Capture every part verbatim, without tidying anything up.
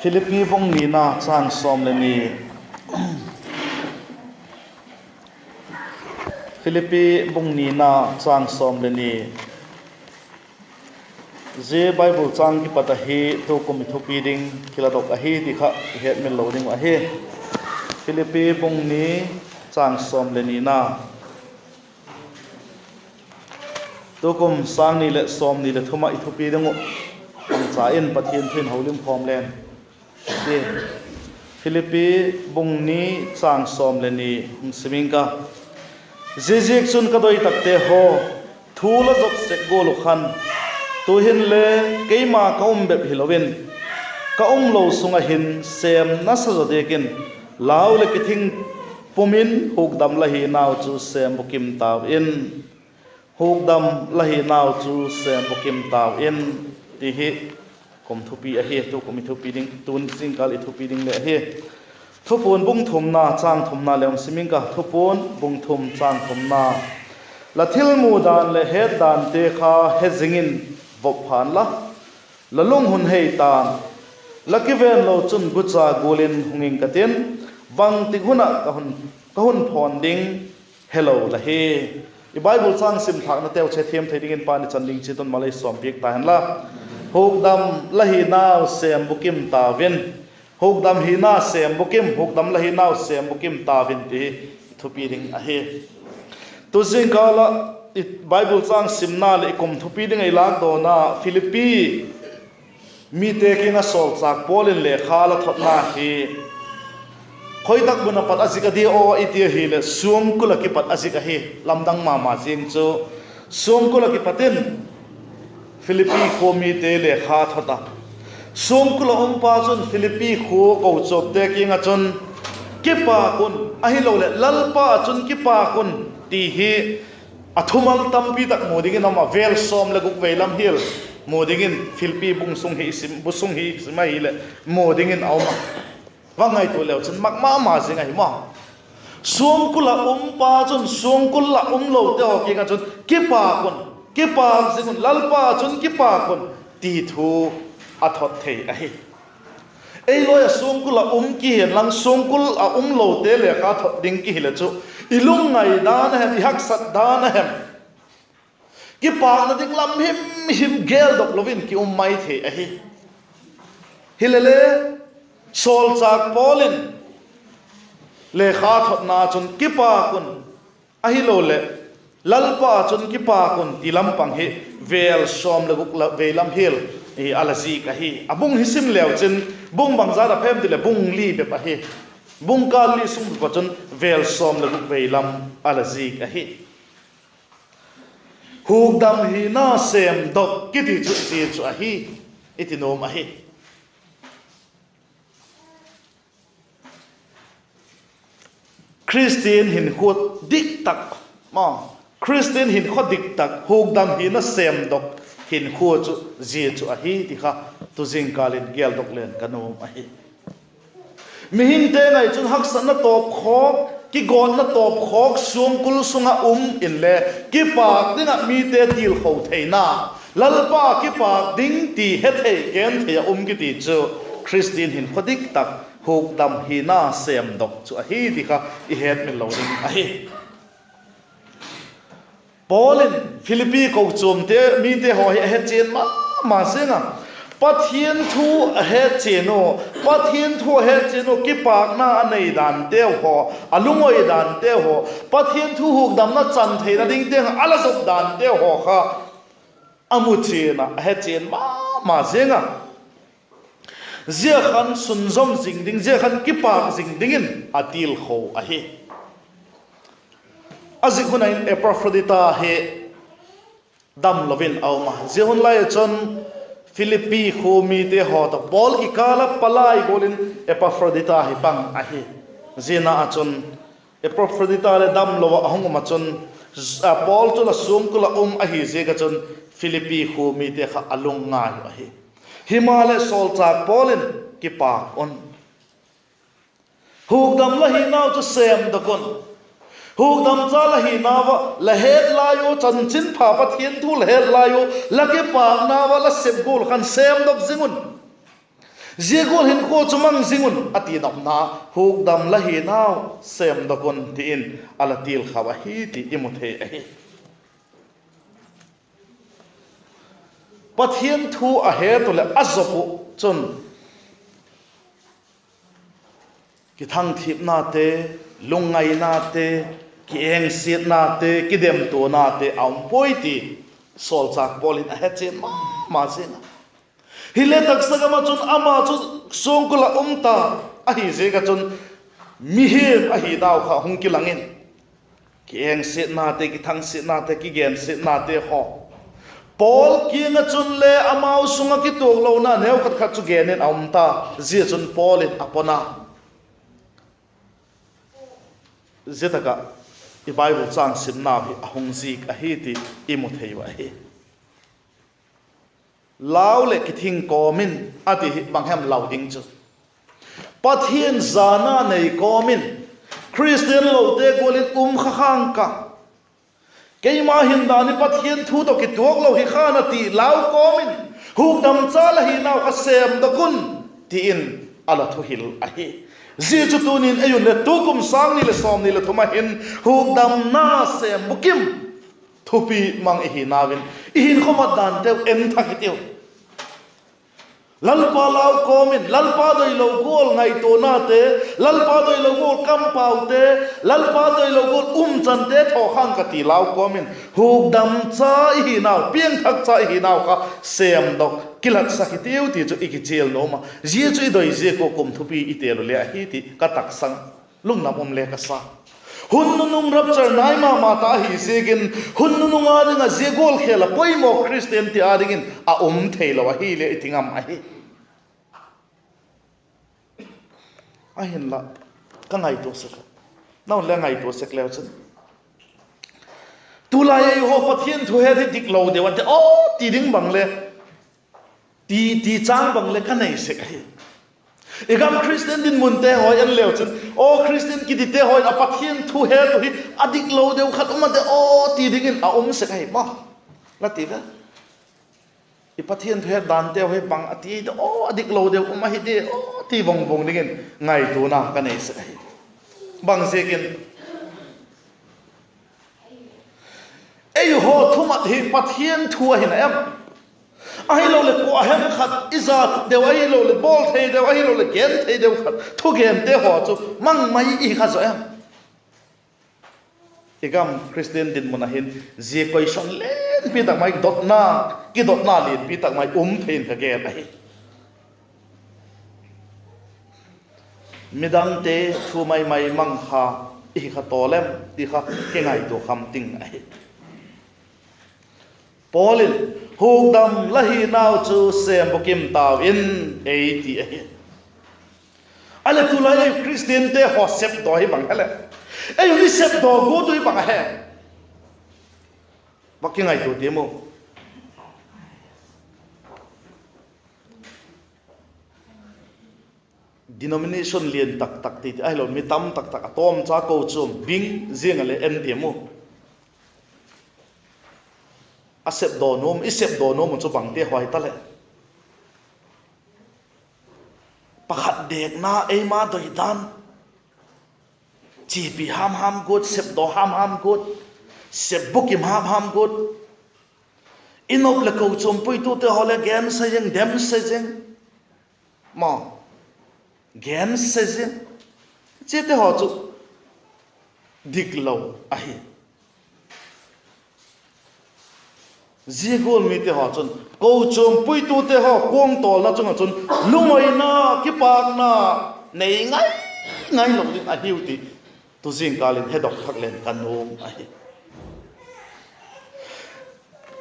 Philippi bung nina châng sawm le ni. Philippi bung nina châng sawm le ni. Zia Bible châng kipat ahi tukum i thupi ding kiladok ahi ti kha i hetmil lo ding uh ahi. Philippi bung ni châng sawm le nina. Tukum sâng ni leh sawmni leh thum ah i thupi ding uh, pangcha in Pathian thu in holimkhawm len ti. Philippi bung ni châng sawm le ni hung sim ing ka. Ziaziakchun ka doi takte haw, thu la zot sek gual uh khan, tu'hin le keima ka um bep hilo in, ka um lo sung ah hin sêm nasa zaw diak in, lau leh kithing pum in hukdam la hinau chu sêm bukim tau in. Hukdam la hinau chu sêm bukim tau in, ti hi kum thupi ahi. Tukum i thupi ding, tun zingkal i thupi ding le ahi. Thupuan bung thumna châng thumna le hung sim ing ka. Thupuan bung thum châng thumna. La thilmu dan leh het dante kha he zing in vop pha'n la, la lung hun hei ta'n. La kiven lo chun gucha gual in hung ing ka tin, bangtik hun ah ka hun, ka hun phawn ding helo la hi. I Bible châng sim thâknateu chethiam thei dingin Pa'n i chan ding chiat un mal ei sawmpiak ta hen la. Hukdam la hinau sêm bukim tau in. Hukdam hina sêm bukim, hukdam la hinau sêm bukim tau in ti hi i thupi ding ahi. Tu zingkal ah i Bible châng simna leh i kum thupi ding ei lâkdawna Philippi mite kiang ah sawlchâk Paul in lekha la thotna hi khoi tak mun ah pat a zik a dia aw i ti ahileh suangkul ah kipat a zik ahi. Lamdang ma ma ziang chu suangkul ah kipat in Philippi khua mite lekha thot a. Suangkul ah um pa chun Philippi khua kochuamte kiang ah chun, kipâk un, ahiloleh Lalpa ah chun kipâk un, ti hi a thumal tampi tak mu dingin a um a, vêl sawm leh guk vei lam hial mu dingin Philippi bung sung hi i sim, bu sung hi i sim ahileh mu dingin a um a. Va ngaitua leu chun mak ma ma zing ahi maw. Suangkul ah um pa chun suangkul ah um lote haw kiang ah chun kipâk un, kipâk zing un, Lalpa ah chun kipâk un, ti thu a thot thei ahi. Ei lawi ah suangkul ah um kihen lang, suangkul ah um lote lekha thot ding kihileh chu, i lungngai dan a hem, i haksat dan a hem, kipâkna ding lam him him geldok lo in ki um mai thei ahi. Hilele, sawlchâk Paul in lekha thotna chun kipâk un, ahiloleh Lalpa ah chun kipâk un ti lam pang hi vêl sawm leh guk vei lam hial a la zik ahi. A bung hi sim leu chin, bung bangzat a phem tileh bung li bep ahi. Bung kâl li sung bep ah chun vêl sawm leh guk vei lam a la zik ahi. Hukdam hina sêmdok kiti chu zia chu ahi, i ti nuam ahi. Khristian hinkhua dik tak, Khristian hinkhua dik tak, hukdam hina sêmdok hinkhua chu zia chu ahi ti kha tu zingkâl in geldok len ka nuam ahi. Mihingte ngai chun haksatna tawpkhawk, kigawtna tawpkhawk suangkul sung ah um inle, kipâk ding ah mite tilkho theina, Lalpa kipâk ding ti hethei genthei ah um kiti chu Khristian hinkhua dik tak, hukdam hina sêmdok chu ahi ti kha i hetmil lo ding ahi. Paul in Philippi kochuamte mite haw hi a hechian ma ma ziang a, Pathian thu a hechian u, Pathian thu a hechian u, kipâkna a nei danteu haw, a lungawi danteu haw, Pathian thu hukdamna chan theina ding tiang a la zop danteu haw kha a muchian ah a hechian ma ma ziang a, zia khan sunzawm zing ding, zia khan kipâk zing dingin a tilkho ahi. A zik hun ah in Epafrodita hi damlo in a um a, zia hun lai ah chun Philippi khua mite haw tawh Paul kikâl ah palai gual in Epafrodita hi pang ahi. Ziana ah chun Epafrodita leh damlo ah a hung um ah chun, Paul chu la suangkul ah um ahi ziak ah chun Philippi khua mite kha a lungngai uh ahi. Himaleh sawlchâk Paul in, kipâk un, hukdam la hinau chu sêmdok un. Hukdam cha la hinau ah la het lai u, chanchinpha Pathian thu la het lai u, la kipâknau ah la sep gual khan sêmdok zing un. Zia gual hinkhua chu mang zing un a ti nopna, hukdam la hinau sêmdok un ti in a la tilkhau ahi ti i mu thei ahi. Pathian thu a het uh leh a zop uh chun kithangthipnate, lungngainate, kiengsiatnate, kidemtuanate a um puai ti sawlchâk Paul in a hechian ma ma zing a. Hile taksa gam ah chun ama chu suangkul ah um ta ahi ziak ah chun mihing ahi nau kha hung kilang in, kiengsiatnate, kithangsiatnate, kigensiatnate haw Paul kiang ah chun le amau sung ah kituaklona neukhat khat chu gen in a um ta. Zia chun Paul in a pon a, zia tak ah i Bible châng simnau hi a hung zik ahi ti i mu thei uh ahi. Lau leh kithing kawm in a ti hi bang hem lau ding chu? Pathian zana nei kawm in, Khristian lote gual in um kha khang ka, keima hin dan hi Pathian thu tawh kituak lo hi khan a ti lau kawm in, hukdam cha la hinau kha sêmdok un ti in a la thuhil ahi. Zia chu tuni'n ei un le tukum sâng ni leh sawmni leh thum ah hin hukdamna sêm bukim thupi mang i hinau in, i hinkhua mat danteu en thak hitiu. Lalpa lau kawm in, Lalpa doilo gual ngaituanate, Lalpa doilo gual kampaute, Lalpa doilo gual umchante thaw khang ka ti lau kawm in, hukdam cha i hinau, piangthak cha i hinau kha sêmdok, kilatsak hitiu ti chu i kichial nuam a. Zia chu i doi ziak ua kum thupi i têl u le ahi ti ka taksang, lungdam um le ka sa. Hun nunung rapture nai ma ma ta ahi ziakin, hun nunung â ding ah zia gual khêl ah poimaw Khristiante â dingin a um theilo ahile i ti ngam ahi. Ahinla, ka ngaitua sek a, nang le ngaitua sek leu chun, tulai ei haw Pathian thu het hi diklo deu a de aw ti ding bang le, ti, ti châng bang le ka nei sek ahi. I gam Khristian dinmunte haw en leu chun, aw Khristian kitite haw in a Pathian thu het uh hi a diklo deu khat um a de aw ti dingin a um sek ahi maw, la ti ve. I Pathian thu het danteu hi bang a ti de aw, a diklo deu um ahi de aw ti vang vang dingin ngaituana ka nei sek ahi. Bang ziakin, ei haw thumat hi Pathian thu ahi na em? Ahiloleh kua hem khat i zat deu ahiloleh bawl thei deu ahiloleh gen thei deu khat thugente haw chu mang mai i hi kha zaw em? I gam Khristian dinmun ah hin zia question lianpi tak mai dotna, kidotna lianpi tak mai um thei in ka gen ahi. Midangte thu mai mai mang kha i hi kha tawl em ti kha kingaitua kham ting ahi. Paul in, hukdam la hinau chu sêm bukim tau in, ei ti ahi. A leh tulai ei Khristiante haw sepdaw hi bang he leh, ei un i sepdaw guat uh hi bang a he? Va kingaitua tiam u. Denomination lian tak tak ti ti ahilo, mi tam tak tak a tawmcha kochuam bing ziang ah le en tiam u. A sepdaw nuam, i sepdaw nuam uh chu bangte haw hi ta leh? Pakhat dêkna, eima doidan, chipi ham ham guat, sepdaw ham ham guat, sep bukim ham ham guat, i nop leh kochuam puitute haw le gense zing, demse zing, maw, gense zing, chiate haw chu diklo ahi. Zia gual mite haw chun kochuam puitute haw kuangtawlna chung ah chun lungngaina, kipâkna nei ngai ngai lo ding ahiu ti tu zingkâl in hedok thak leng ka nuam ahi.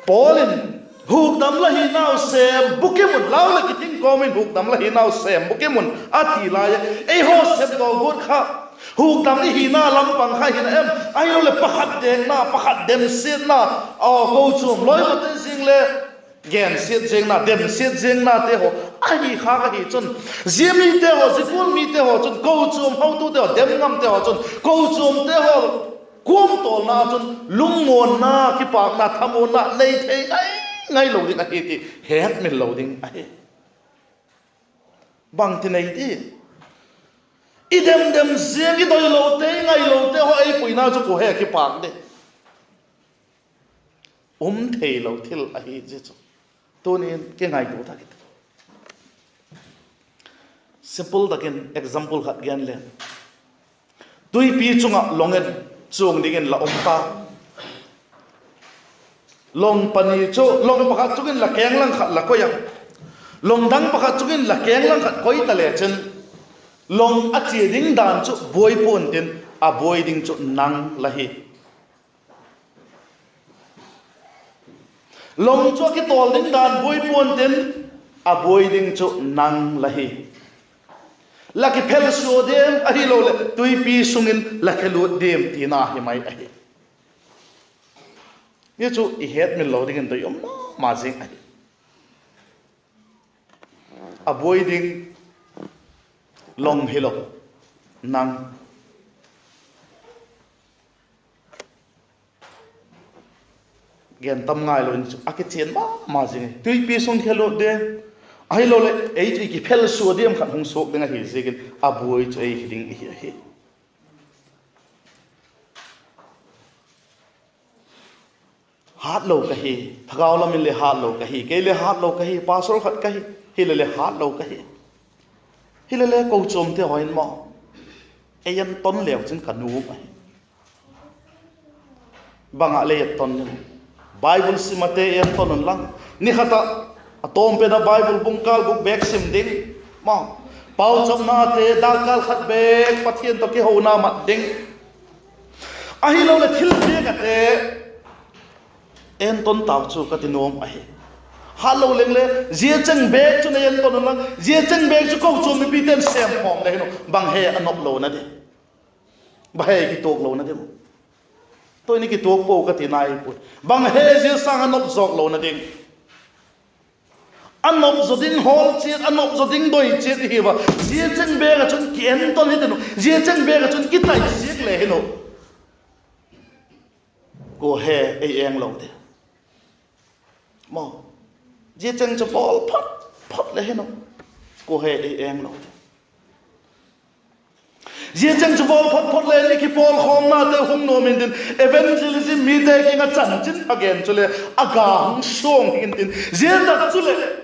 Paul in, hukdam la hinau sêm bukim un, lau leh kithing kawm in hukdam la hinau sêm bukim un a ti lai a, ei haw sepdaw guat kha hukdam i hina lam pang kha hi na em? Ahiloleh pakhat dêkna, pakhat demsiatna, aw, kochuam lawimate zing le gensiat ziangna, demsiat ziangnate haw ahi khâk ahi chun, zia mite haw, zia gual mite haw chun, kochuam hotute haw, dem ngamte haw chun kochuamte haw kuangtawlna chun lungmuanna, kipâkna, thamuanna nei thei ngai ngai lo ding ahi ti hetmil lo ding ahi. Bangti nei di? I dem dem ziang, i doilote, i ngailote haw ei puina chu kua he kipâk di? Um theilo thil ahi zia chu. Tuni'n kingaitua tak i ti. Simple tak in example khat gen le, tuipi chung ah long en chuang dingin la um ta. Long pani chu, long pakhat chung in la keng lang khat la koi a, long dang pakhat chung in la keng lang khat koi ta le chin, long a chia ding dan chu buai pua'n tin, a buai ding chu nang la hi. Long chu a kitawl ding dan buai pua'n tin, a buai ding chu nang la hi. La kiphelsua diam, ahiloleh tuipi sung in la khelut diam tina hi mai ahi. Hi chu i hetmil lo dingin doi um ma ma zing ahi. A buai ding long hilo, nang. Gen tam ngailo in chu a kichian ma ma zing ahi. Tuipi sung khelut diam, ahiloleh ei chu i kiphelsua diam khat hung suak ding ahi ziakin a buai chu ei hi ding i hi ahi. Hâtlo ka hi, thagau lam in le hâtlo ka hi, kei le hâtlo ka hi, pastor khat ka hi, hile le hâtlo ka hi. Hile le kochuamte haw in maw, ei enton leu chin ka nuam ahi. Bang ah le enton ding? Bible sim ate enton unlang, ni khat ah a tawm pen a Bible bung kâl guk bêk sim ding, maw, pauchapnate dâkkâl khat bêk Pathian tawh kihona mat ding. Ahiloleh thil bêk ate enton tau chu ka ti nuam ahi. Hâtlo leng le zia cheng bêk chu nei enton unlang, zia cheng bêk chu kochuam mipite'n sêm khawm le hin u, bang he a nop lona di? Bang he kituak lona di? Tuni kituak puau ka ti nai puai. Bang he zia sâng a nop zawk lona ding? A nop zaw ding hawl chiat, a nop zaw ding doi chiat i hiu a, zia cheng bêk ah chun kienton hi tin u, zia cheng bêk ah chun kitai ziak le hin u, kua he ei eng lo di? Maw, zia cheng chu bawl phot phot le hin u, kua he ei eng lo di? Zia cheng chu bawl phot phot le ni kipawlkhawmnate hung nuam intin, evangelism mite kiang ah chanchinpha gen chule a ga hung suang intin, zia tak chuleh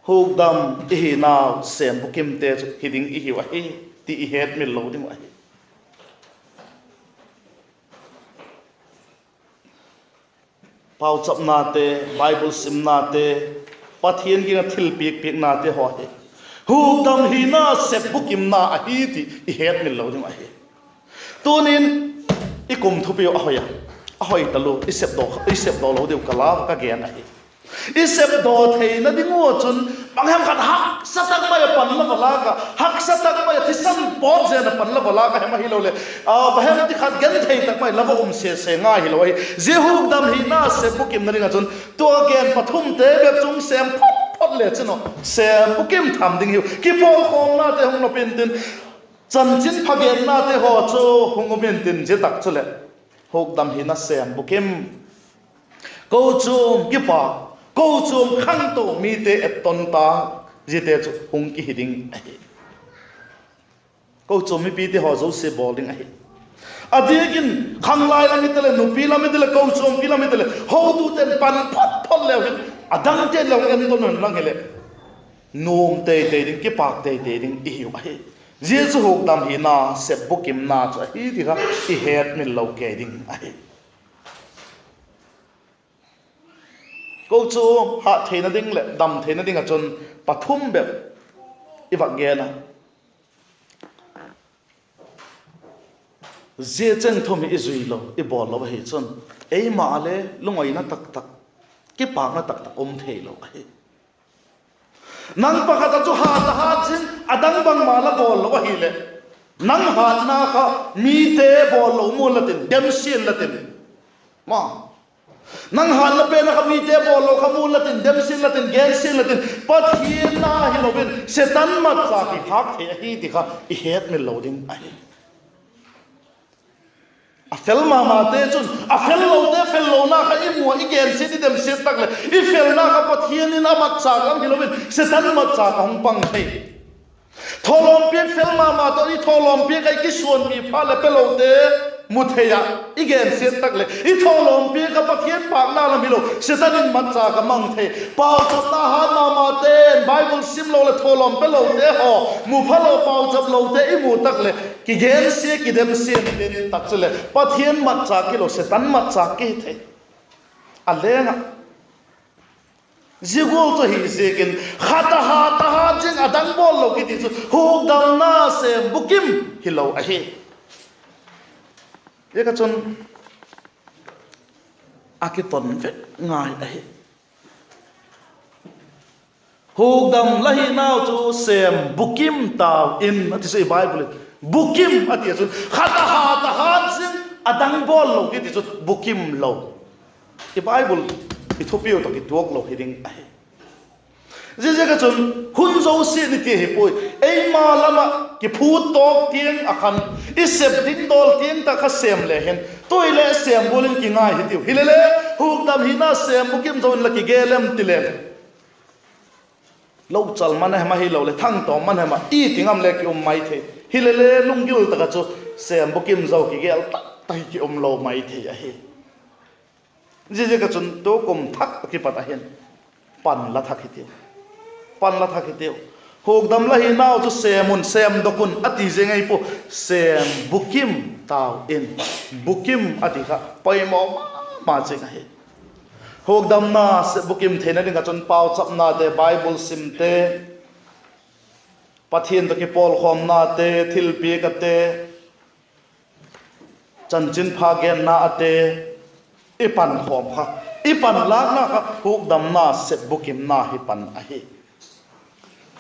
hukdam i hinau sêm bukimte chu hi ding i hiu ahi ti i hetmil lo ding uh ahi. Pauchapnate, Bible simnate, Pathian kiang ah thilpiak piaknate haw hi hukdam hina sep bukimna ahi ti i hetmil lo ding ahi. Tunin i kum thupi uh a hoi a, a hoi talua, i sepdaw, i sepdaw lo diu ka lau ka gen ahi. I sepdaw theina ding ua chun, bang hem khat haksa tak mai a pan la va lâk a, haksa tak mai a thisan pawt zen a pan la va lâk a hem ahiloleh, a, bang hem ti khat genthei tak mai la va um sese ngai hilo ahi. Zia hukdam hina sep bukimna ding ah chun tua gen pathumte bep chu sêm phot phot le chin u, sêm bukim tham ding hiu. Kipawlkhawmnate hung nop intin, chanchinpha gennate haw chu hung um intin, zia tak chuleh hukdam hina sêm bukim, kochuam kipak, kochuam khangto mite etton ta, ziate chu hung kihi ding ahi. Kochuam mipite haw zosia bawl ding ahi. A diak in khanglai lam hita leh, nupi lam hita leh, kochuampi lam hita leh, hotute'n pan phot phot leu hin, a dangte'n le hung enton unlang hileh, nuam tei tei ding, kipâk tei tei ding i hiu ahi. Zia chu hukdam hina sep bukimna chu ahi ti kha i hetmil lo kei ding ahi. Kochuam hat theina ding leh dam theina ding ah chun pathum bep i vak gen a. Zia cheng thum hi i zui lo, i bawl lo ahi chun, eima le lungoina tak tak, kipâkna tak tak um theilo ahi. Nang pakhat ah chu hat a hat zing, a dang bangma la bawl lo ahileh, nang hatna kha mite bawl lo mu inla tin, demsia inla tin, ma, nang hatna pen ah kha mite bawl lo kha mu inla tin, demsia inla tin, gensia inla tin, Pathian na hilo in Setan matchâk i phâk thei ahi ti kha i hetmil lo ding ahi. A fel ma mate chun a fellote fellona kha i mu ah i gensiat i demsiat tak leh i felna kha Pathian in a matchâk lam hilo in Setan matchâk a hung pang thei. Thawlawm piak fel ma ma tawh i thawlawm piak ah i kisuanpi phat leh pelote mu thei ah i gensiat tak leh i thawlawm piak kha Pathian pâkna lam hilo, Setan in matchâk a mang thei. Pauchapna hat ma mate'n Bible sim lo leh thawlawm pelote haw, mu phalo pauchap lote i mu tak leh kigensia kidemsia ding tak chuleh Pathian matchâk hilo, Setan matchâk kihi thei. A leng ah, zia gual chu ahi ziakin khat a hat a hat zing a dang bawl lo kiti chu hukdamna sêm bukim hilo ahi. Ziaka chun a kiton vek ngai ahi. Hukdam la hinau chu sêm bukim tau in a ti chu i Bible in. Bukim a ti a chun khat a hat a hat zing a dang bawl lo kiti chu bukim lo. I Bible i thupiu tawh kituak lo hi ding ahi. Ziaziak ah chun hun zosia ni ti hi puai. Eima lam ah kiphut tawk tiang ah khan i sep ding dawl tiang tak kha sêm le hin tu'hin le sêm gual in kingai hitiu. Hilele hukdam hina sêm bukim zo in la kigel em ti leng, lochal man hem ahiloleh thangtawm man hem ah i ti ngam le ki um mai thei. Hilele lunggil tak ah chu sêm bukim zo kigel tak tak hi ki um lo mai thei ahi. Ziaziak ah chun tukum thak a kipat ah hin pan la thak hitiu. Pan la thak hitiu. Hukdam la hinau chu sêm un, sêmdok un a ti zing ahi pua. Sêm bukim tau in. Bukim a ti kha poimaw ma ma zing ahi. Hukdamna sêm bukim theina ding ah chun pauchapnate, Bible simte, Pathian tawh kipawlkhawmnate, thilpiak ate, chanchinpha genna ate i pankhawm kha, i panlâkna kha hukdamna sep bukimna hi pan ahi.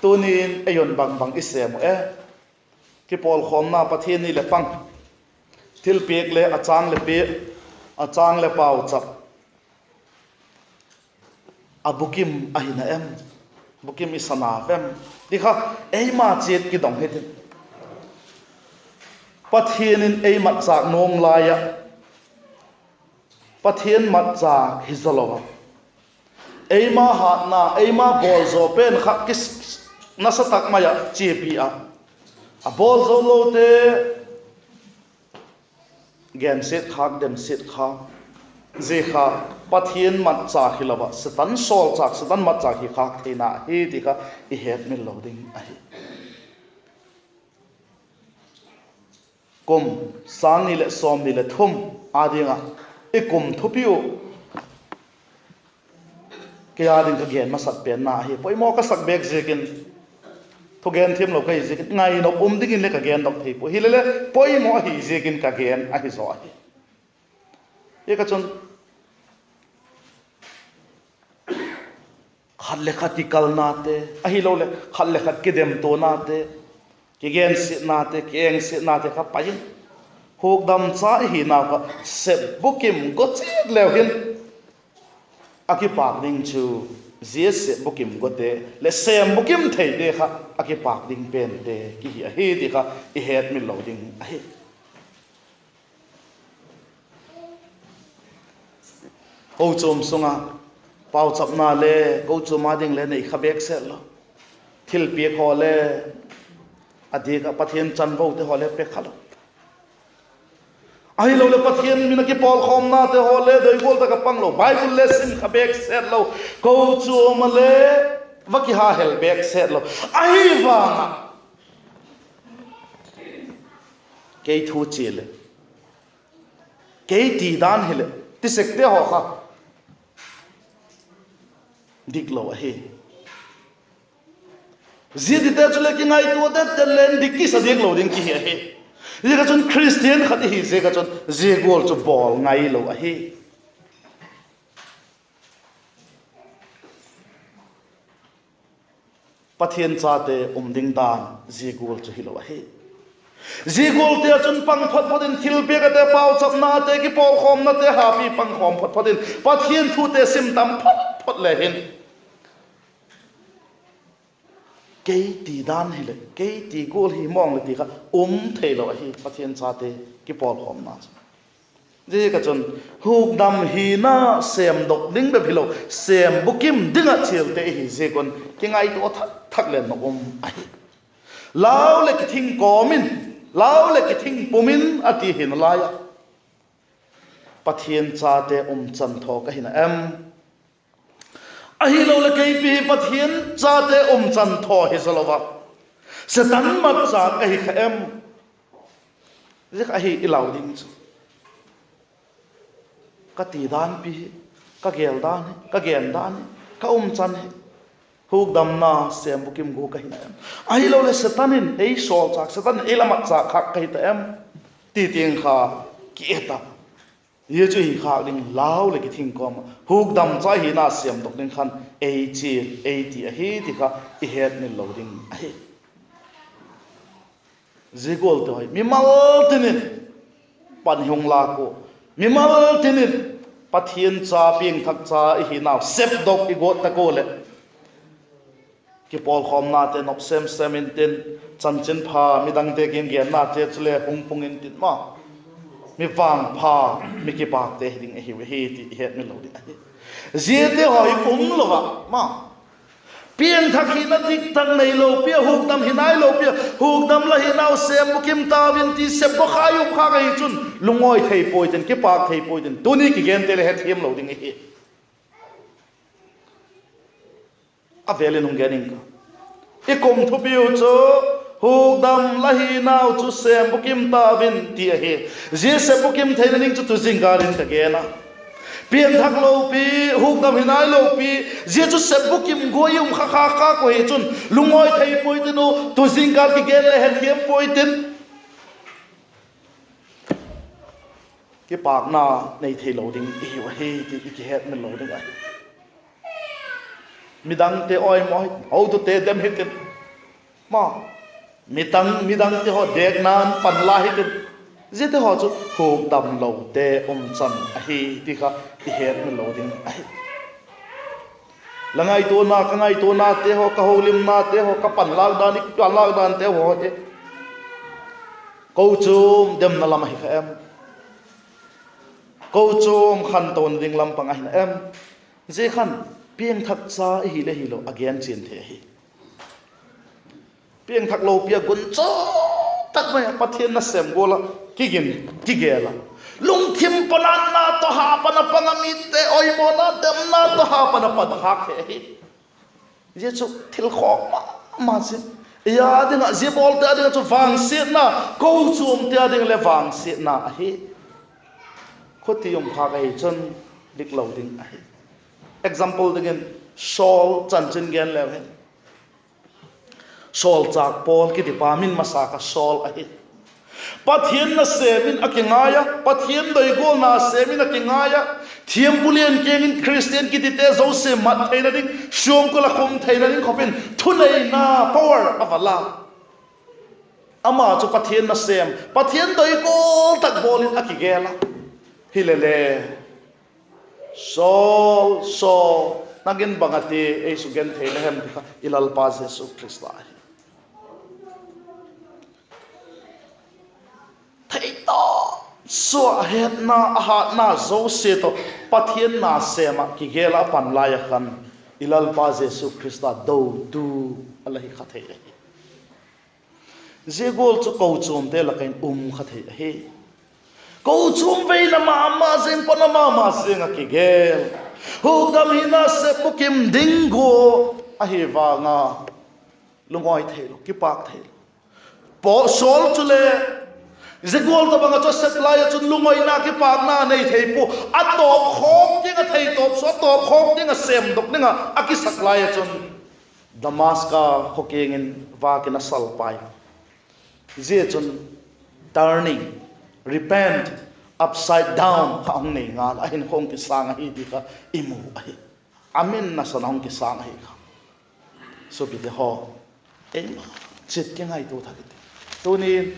Tuni'n ei un bang bang i sêm uh e? Kipawlkhawmna Pathian ni leh pang, thilpiak le a châng leh pia, a châng leh pauchap, a bukim ahi na em? Bukim i sa na vem? Ti kha eima chiat kidong hitin. Pathian in ei matchâk nuam lai ah, Pathian matchâk hi zaw lo a, eima hatna, eima bawl zaw pen kha ki, nasa tak mai ah chiapi a, a bawl zo lote gensiat khâk, demsiat khâk, zia kha Pathian matchâk hilo ah Setan sawlchâk, Setan matchâk hi khâk theina ahi ti kha i hetmil lo ding ahi. Kum sâng ni leh sawmni leh thum â ding ah i kum thupi uh, kei â ding ka gen masat penna ahi. Poimaw ka sak bêk ziakin, thugen thiamlo ka hi ziakin ngainop um dingin le ka gendok thei pua. Hilele poimaw ahi ziakin ka gen ahi zaw ahi. Ziaka chun khat le khat kikalnate ahiloleh khat le khat kidemtuanate, kigensiatnate, kiengsiatnate kha pai in, hukdam cha i hinau kha sep bukim go chiat leu hin, a kipâk ding chu zia sep bukim gote leh sêm bukim theite kha a kipâk ding pente kihi ahi ti kha i hetmil lo ding ahi. Kochuam sung ah pauchapna le kochuam â ding le nei kha bêk set lo, thilpiak haw le a diak ah Pathian chanvote haw le pe kha lo, ahiloleh Pathian min a kipawlkhawmnate haw le doi gual tak ah pang lo, Bible le sim kha bêk set lo, kochuam ah le va kiha hel bêk set lo ahi vang ah, kei thu chia leh, kei ti dan hileh ti sekte haw kha dik lo ahi. Zia tite chu le kingaitua det det leng dik kisa diak lo ding kihi ahi. Ziaka chun Khristian khat i hi ziak ah chun zia gual chu bawl ngailo ahi. Pathian chate um ding dan zia gual chu hilo ahi. Zia gualte ah chun pang phot phot in, thilpiak ate, pauchapnate, kipawlkhawmnate hapi pangkhawm phot phot in, Pathian thute sim tam phot phot le hin, kei ti dan hileh, kei ti gual hi mawng leh ti kha um theilo ahi Pathian chate kipawlkhawmna chu. Ziaziak ah chun hukdam hina sêmdok ding bep hilo, sêm bukim ding ah chialte i hi ziak un kingaitua thak thak le nop um ahi. Lau leh kithing kawm in, lau leh kithing pum in a ti hi nalai ah, Pathian chate umchan thaw ka hi na em? Ahiloleh keipi hi Pathian chate umchan thaw hi zaw lo a, Setan matchâk ka hi kha em? Zia kha ahi i lau ding chu. Ka ti dan pi hi, ka gel dan hi, ka gen dan hi, ka umchan hi, hukdamna sêm bukim gua ka hi na em? Ahiloleh Setan in ei sawlchâk, Setan in ei la matchâk khâk ka hi ta em? Ti tiang kha ki et a. Zia chu hi khâk ding, lau leh kithing kawm ah hukdam cha hina sêmdok ding khan ei chial, ei ti ahi ti kha i hetmil lo ding ahi. Zia gual ti hi mimal tin in pan hung lâk ua, mimal tin in Pathian cha, piangthak cha i hinau sepdok i guat tak ua leh, kipawlkhawmnate nop sêm sêm intin, chanchinpha midangte kiang genna chia chule hung pung intin ma, mi vangpha, mi kipâkte hi ding i hiu ahi ti i hetmil lo ding ahi. Ziate haw hi um lo ah ma, piangthak hina diktak neilo pi ah, hukdam hi nailo pi ah, hukdam la hinau sêm bukim tau in ti sepdok kha i um khâk ahi chun lungawi thei puai tin, kipâk thei puai tin, tuni kigente le hethiam lo ding i hi. A vêl in hung gen ing ka, i kum thupiu chu, hukdam la hinau chu sêm bukim tau in ti ahi. Zia sêm bukim theina ding chu tu zingkâl in ka gen a, piangthak lo pi, hukdam hi nailo pi, zia chu sêm bukim gua i um kha khâk khâk uh hi chun lungawi thei puai tin u, tu zingkâl kigen le hethiam puai tin, kipâkna nei theilo ding i hiu ahi ti i kihetmil lo ding ahi. Midangte awi maw, hotute dem hitin, ma, midang, midangte haw dêkna'n pan la hitin, ziate haw chu hukdamlote umchan ahi ti kha i hetmil lo ding ahi. La ngaituana, ka ngaituanate haw, ka holimnate haw, ka panlâk dan, i panlâk dante haw hi kochuam demna lam ahi kha em? Kochuam khantona ding lam pang ahi na em? Zia khan piangthak cha i hi le hilo a gen chian thei ahi. Piangthak lo pi ah gunchu tak mai ah Pathian nasêm gual ah kigin, kigel a, lungthim panatna tawh ha pan a pang a, mite awimawna demna tawh ha pan a pan khâk thei ahi. Zia chu thil khawk ma ma zing. Ei â ding ah, zia bawlte â ding ah chu vangsiatna, kochuamte â ding le vangsiatna ahi. Khuti um khâk ahi chun dik lo ding ahi. Example dingin Saul chanchin gen leu hin, sawlchâk Paul kitipa min masa kha Saul ahi. Pathian nasêm in a kingai a, Pathian doi gual nasêm in a kingai a, thiampu lian kiang in Khristian kitite zosia mat theina ding, suangkul ah khum theina ding khop in thuneina power a va la. Ama chu Pathian nasêm, Pathian doi gual tak bawl in a kigel a. Hilele, Saul, Saul, nang in bang a ti ei suk genthei le hem ti kha i Lalpa Jesu Khrista ahi. Theitawp sua a hetna, a hâtna zosia tawh Pathian nasêm ah kigel ah a pan lai ah khan i Lalpa Jesu Khrista dotu a la hi kha thei ahi. Zia gual chu kochuamte lak ah in um kha thei ahi. Kochuam veina ma ma zing, pona ma ma zing ah kigel, hukdam hina sêm bukim ding gua ahi vang a, lungawi theilo, kipâk theilo. Saul chule zia gual tawhbang ah chu a sep lai ah chun lungawina, kipâkna nei thei pua. A tawpkhawk ding ah, theitawp sua a tawpkhawk ding ah sêmdok ding ah a kisak lai ah chun Damaska khaw kiang in vâk in a salpai. Zia chun turning, repent, upside down kha hung nei ngal a, a hinkhua hung kisâng ahi ti kha i mu ahi. A min nasan a hung kisâng ahi kha. Suapite haw, ei chiat kingaitua thak i ti. Tuni'n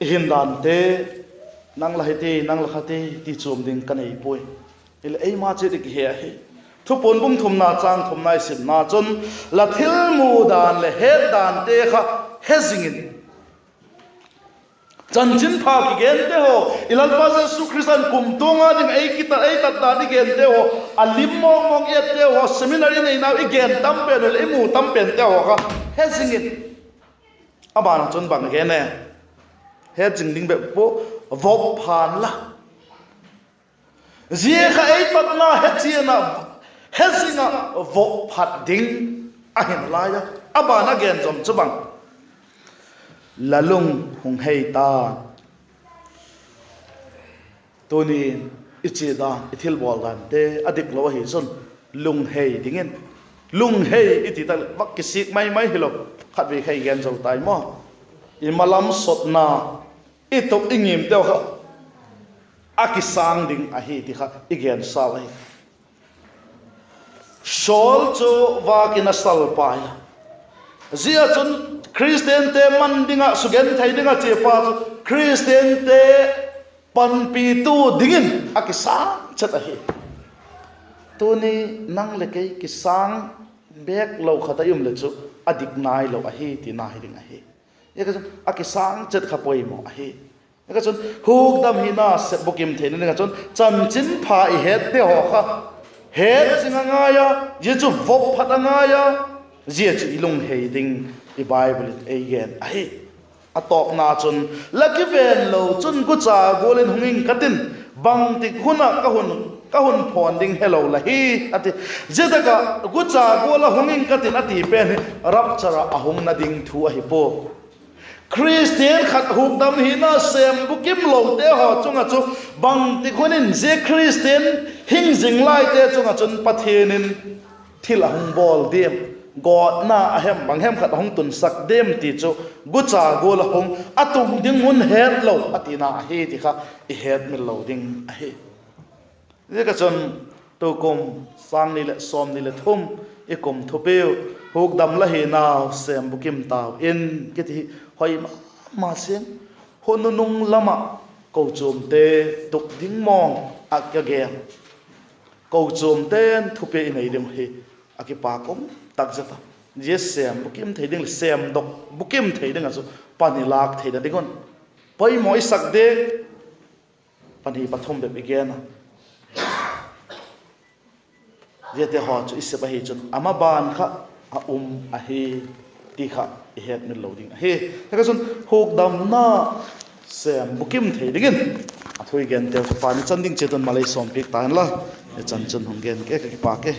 i hin dante, nang la hi ti, nang la kha ti, ti chuam ding ka nei puai. Hileh eima chiat i kihe ahi. Thupuan bung thumna châng thumna i simna chun, la thil mu dan leh het dante kha he zing in. Chanchinpha kigente haw, i Lalpa Jesu Khrista'n kumtuang a ding ei kitat, ei tat dan i gente haw, a lim mawng mawng i etteu haw, seminary neinau i gen tam pen uh leh i mu tam pente haw kha he zing in. A ban ah chun bang gen e? He zing ding bep pua, vop phan la. Zia kha ei tatna he chian ah, he zing ah vop phat ding ahi nalai a. A ban a gen zawm chu bang, la lung hung hei ta. Tuni'n i chia dan, i thilbawl dante a diklo ahi chun, lunghei dingin, lunghei i ti tak leh vak kisik mai mai hilo, khatvei kha i gen zo tai maw. I malam sotna, i tup i ngimteu kha a kisâng ding ahi ti kha i gen sau ahi. Saul chu vâk in a salpai a, zia chun Khristiante man ding ah, sugenthei ding ah chia pa chu Khristiante panpitu dingin a kisâng chet ahi. Tuni nang leh kei kisâng bêk lo khat a i um leh chu a dik nailo ahi tina hi ding ahi. Zia kha chun a kisâng chet kha poimaw ahi. Zia kha chun hukdam hina sep bukim theina ding ah chun chanchinpha i hette haw kha het zing a ngai a, zia chu vop phat a ngai a, zia chu i lunghei ding i Bible in ei gen ahi. A tawpna chun, la kiven lo chun gucha gual in hung ing ka tin, bangtik hun ah ka hun, ka hun phawn ding helo la hi, a ti. Zia tak ah gucha gual ah hung ing ka tin a ti pen hi rapture ah a hungna ding thu ahi pua. Khristian khat hukdam hina sêm bukim lote haw chung ah chu bangtik hun in zia Khristian hing zing laite chung ah chun Pathian in thil a hung bawl diam, gawtna a hem bang hem khat a hung tunsak diam ti chu gucha gual a hung a tung ding hun het lo a tina ahi ti kha i hetmil lo ding ahi. Ziak ah chun tukum sâng ni leh sawmni leh thum i kum thupiu, hukdam la hinau sêm bukim tau in kiti hi hoi ma ma siang. Hun nunung lam ah kochuamte tuk ding mawng ah ka gen, kochuamte'n thupi i nei ding hi a kipak um tak zet a. Zia sêm bukim thei ding leh sêmdok bukim thei ding ah chu pan i lâk theina ding un poimaw i sak ding, pani pathum bep i gen a. Ziate haw chu i sep ahi chun a maban kha a um ahi ti kha i hetmil lo ding ahi. Ziak ah chun hukdamna sêm bukim thei dingin a thu i genteu chu pani chan ding chiat un malei sawmpiak ta inla, i chan chun hung gen ke ka kipak e.